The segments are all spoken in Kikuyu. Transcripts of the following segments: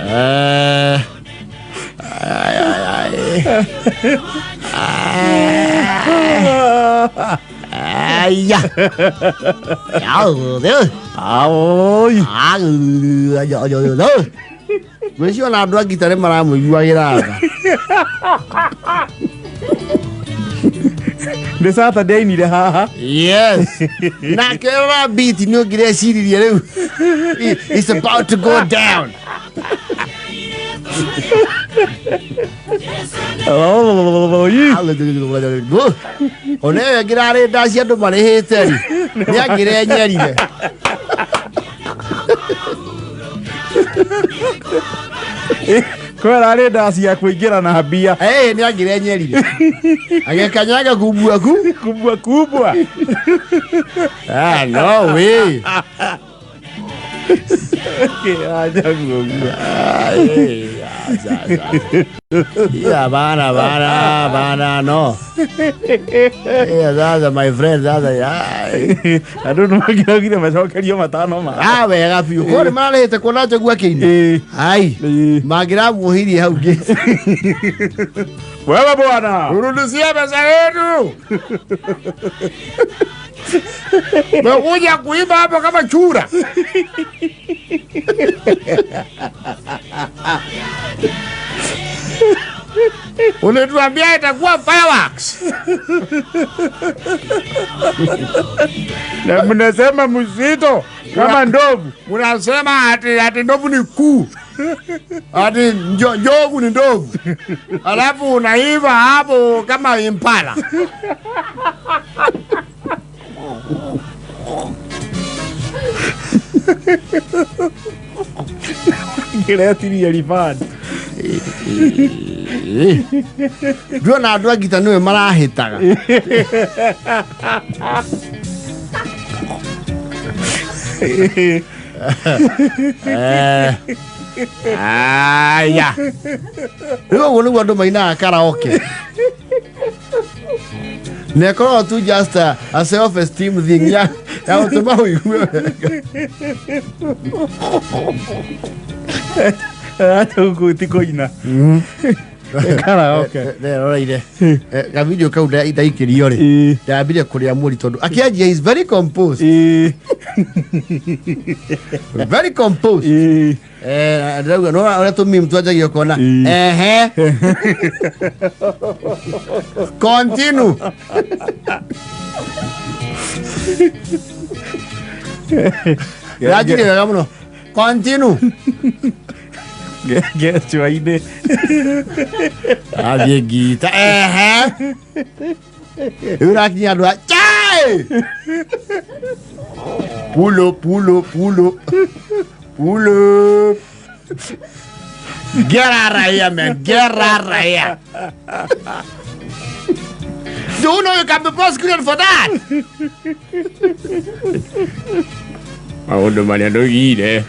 Eh, ai, ai, ai. Ai, ya. Aoi. Ngwĩciria ona andũ a ngita nĩ maramũiguagĩra tha. Nĩ Saturday ainire haha. Yes. Nake rora beat nĩ ũngĩreciririe rĩu. It's about to go down. Ona ĩyo ĩngĩ rarĩ ndaci andũ marĩhĩte rĩ nĩ angĩrenyerire. Kwera arĩ ndaci ya kũingĩra na mbia. Eh, nĩ angĩrenyerire. Agĩkanyaga kubwa ku. Kubwa kubwa. Ah, no way. Yeah, bana, bana, bana, no. Yeah, sasa my friend, sasa yeah. Andũ nĩ makĩraugire macokerio matano ma. Ah, wega biũ. Ko nĩ mararĩhĩte kuona njogu akĩina. Ai, mangĩramuohirie hau ngĩti. Wewe bwana. Rudishia pesa yetu. Mekuja kuiba hapa kama chura. Ulituambia itakuwa fireworks. Na mnasema mzito kama ndovu. Unasema ati ati ndovu ni kuu. Ati njogu ni ndovu. Alafu unaiva hapo kama impala. Ngĩretirie refund. Nduona andũ a ngita nĩwe marahĩtaga. Eh. Aya. Rĩu ũguo nĩguo andũ mainaga karaoke. Na ĩkoragwo tu just a self esteem thing ya gũtũma ũigue wega. Acha huku ti kũina. Karaoke. Nderoreire kavideo kau ndaikĩrio rĩ ndambire kũrĩa mũri tondũ akĩanjia is very composed. Very composed. Eh, ndĩrauga no ũrĩa tũmim twanjagia ũkona ehe continue. Ndĩranjirie wega mũno continue. Ngecua-inĩ. Athiĩ ngita ehe rĩu rakinya andũ a chai pulo pulo pulo pulo. Get out of here, man. Get out of here. Do you know you can be prosecuted for that? Maũndũ marĩa ndũgire.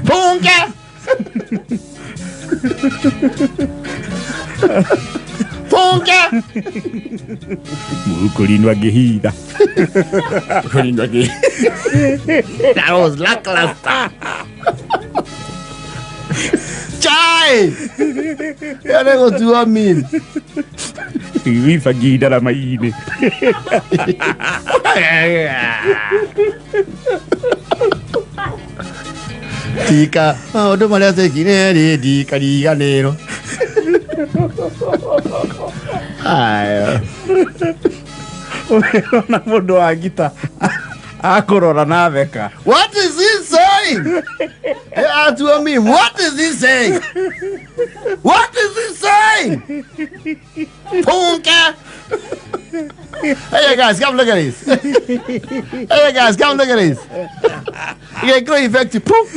Bunge! Bunge! Mũkũrinwo angĩhitha. Mũkũrinwo angĩhitha. That was lackluster. Chai! Ĩyo nĩ gũtuo mean. Wibangi ndarama-inĩ. Tika maũndũ marĩa twekire rĩ ndikariganĩrwo. Ayo. Ũrona mũndũ wa ngita akũrora na theka. What is he saying? Hey, ask me, what is he saying? What is he saying? Punka! Hey guys, come look at this. Hey guys, come look at this. You get great effective. Poof!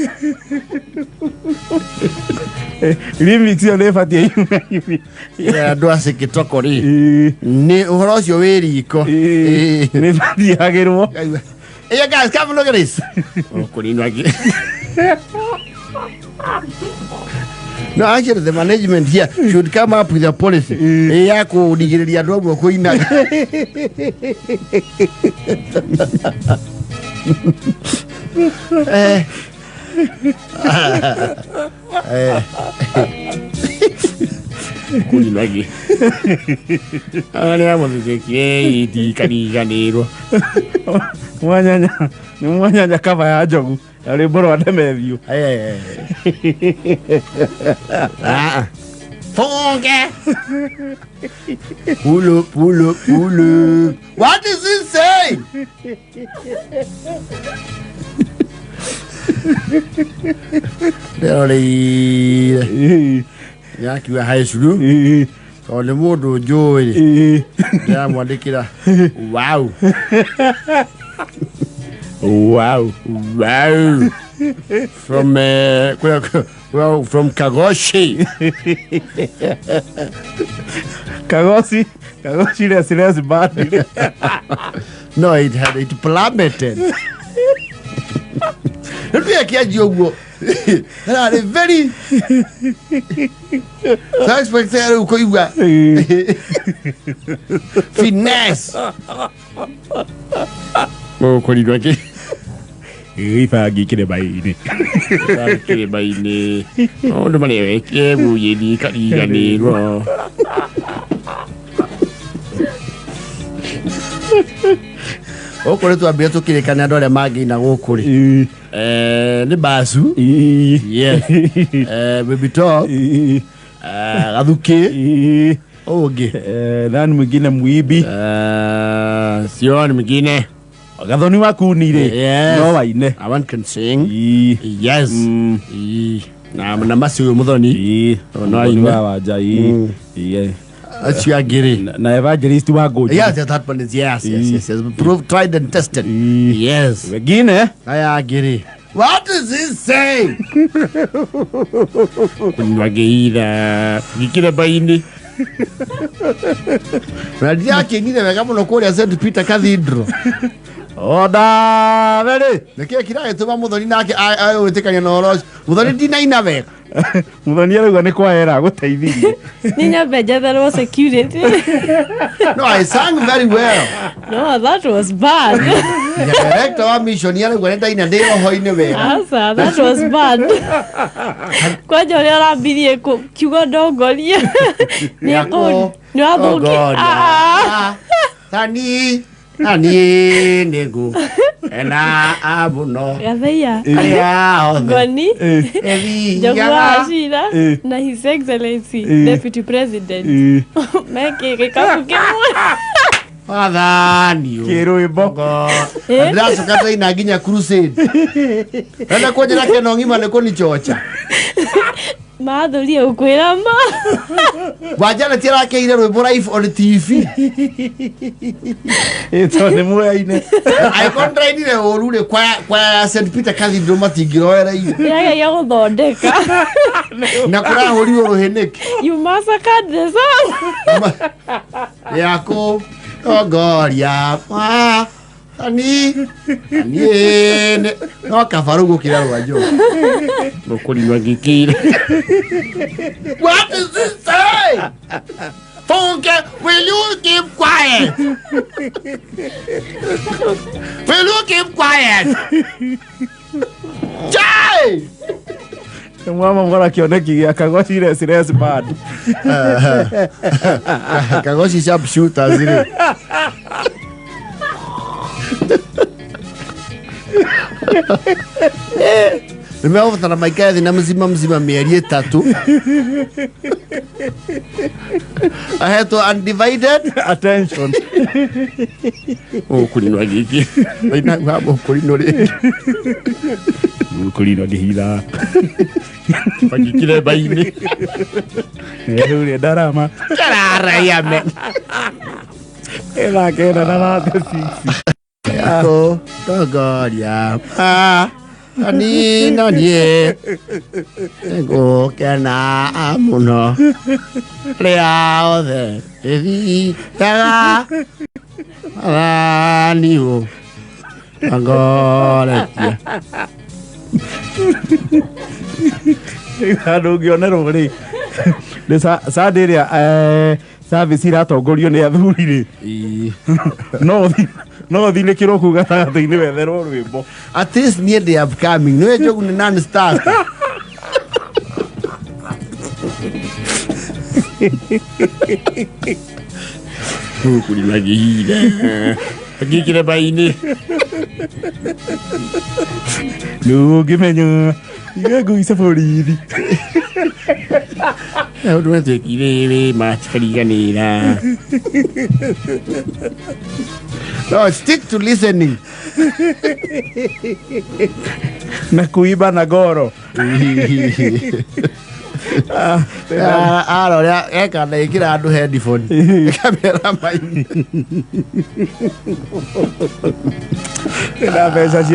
Remix ĩyo nĩ ĩbatiĩ yume. Yeah, andũ a cikitoko rĩ nĩ ũhoro ũcio wĩ riko. Nĩ ĩbatiĩ yagĩrwo. Hey guys, come look at this. Kũninwa ngĩ. No, actually, the management here should come up with a policy ya kũrigĩrĩria andũ amwe kũinaga. Eh. Eh. Kurinagi. Arĩa mũthithĩkie ndikariganĩrwo. Mwanyanya nĩ mwanyanya kaba ya njogu ya rwĩmbo rwa Demethiũ. Eh. Ah. Funke. Pull up, pull up, pull up. What is he saying? Ndĩroreire nĩakiuga high school tondũ nĩ mũndũ njũĩ rĩ ndĩramwandĩkĩra wow. Wow. Wow. From well, from Kagoshi. Kagoci Kagoci les band. No, it had it plummeted. Ndio kianjia ũguo. Ararĩ very suspect rĩu kũigua finesse. Mũkũrirwo kĩ? Gĩbangi kĩrĩma-inĩ. Kĩrĩma-inĩ. Maũndũ marĩa wekire mũgĩthiĩ kariganĩrwo. Gũkũ nĩ twambire tũkĩrĩkana andũ arĩa mangĩina gũkũ rĩ. Eh, nĩ Basu. Yes. Eh, Baby Top. Eh, Gathukĩ. Ũngĩ. Nani mwingine mwibi? Eh, Sioni mwingine. Gathoni wa kuni rĩ. Yes. No waine. I one can sing. Ii. Yes. Ii. Na na macio ũyũ Muthoni. Ii. Oh, no aine. Wa wanja ii. Ii. Acio angĩ rĩ. Na evangelist wa Ngũnjũ. Yes, yes, that one is yes, yes, yes, yes. Proved, tried and tested. Ii. Yes. Wengine Aya angĩ rĩ. What is he saying? Kunywa ngĩira gĩkĩrĩma-inĩ. Na ndirakĩinire wega mũno kũrĩa St Peter Cathedral. Oda very. Nĩkĩĩ kĩragĩtũma Muthoni nake gwĩtĩkania na ũhoro ũcio? Muthoni ndinaina wega. Muthoni arauga nĩ kwaera gũteithirie. Nĩ nyambe njetherwo security. No, I sang very well. No, that was bad. Director wa mission arauga nĩ ndaina ndĩ roho-inĩ wega. Asa, that was bad. Kwanja ũrĩa ũrambirie kiugo ndongoria. Nĩ nĩ wathũki. Ah. Tani nani nĩngũ ena mũno Gatheia. arĩa othe Ngoni. Njogu wa ĩthiaga Achira na His Excellency Deputy President mekĩ gĩkabu kĩmwe. Wathani Kĩrwĩmbo. Eh? Ndĩracoka ndaina nginya crusade. Enda kwanjĩra keno ng'ima nĩ kũnichocha. Mathũrie gũkwĩra ma. Wanjanet arakeire rwĩmbo live on TV. Ĩto nĩ muoyaine. Angĩkorwo ndĩrainire ũru rĩ kwaya ya St Peter Cathedral matingĩroereire. Ndĩrageria gũthondeka. Na kũrahũrirwo rũhĩ nĩkĩ? You massacred the song. Yakũ tongoria ani niĩ no kaba rĩu gũkĩra rwa njogu. Mũkũrinywa ngĩkĩire. What is this say? Funke, will you keep quiet? Will you keep quiet? Jai! Mwama mwara kĩoneki gĩa Kagoci les les band. Kagoci sharpshooters rĩ. Nĩ megũbatara maikare thĩ na mzima mzima mĩeri ĩtatũ ahetwo undivided Attention. Mũkũrinwa gĩkĩ wainagua mũkũrinwo rĩngĩ. Mũkũrinwa ngĩhitha. Bagikiremba-inĩ. Rĩu ndarama. Kararaiame. Ĩna kenda na thate six. Yako tongoria ani na niĩ nĩngũkena mũno rĩa othe ĩthiaga wathani ũtongoretie. Handũ ũngĩonerwo rĩ nĩ Sunday ĩrĩa service iratongorio nĩ athuri rĩ no No thinĩkĩrwo kuu gatagatĩ-inĩ wetherwo rwĩmbo. At least niĩ ndĩ upcoming, nĩwe Njogu nĩ non star. Kũrimagĩire ngĩkĩre bainĩ. Nũ ũngĩmenya iga ngui cia borithi. Ũndũ wetwĩkire wĩ matikariganĩra. No, stick to listening. Na kuiba na goro. Ara ũrĩa eka na ĩkĩra andũ headphone kamera maini. Na mbeca cia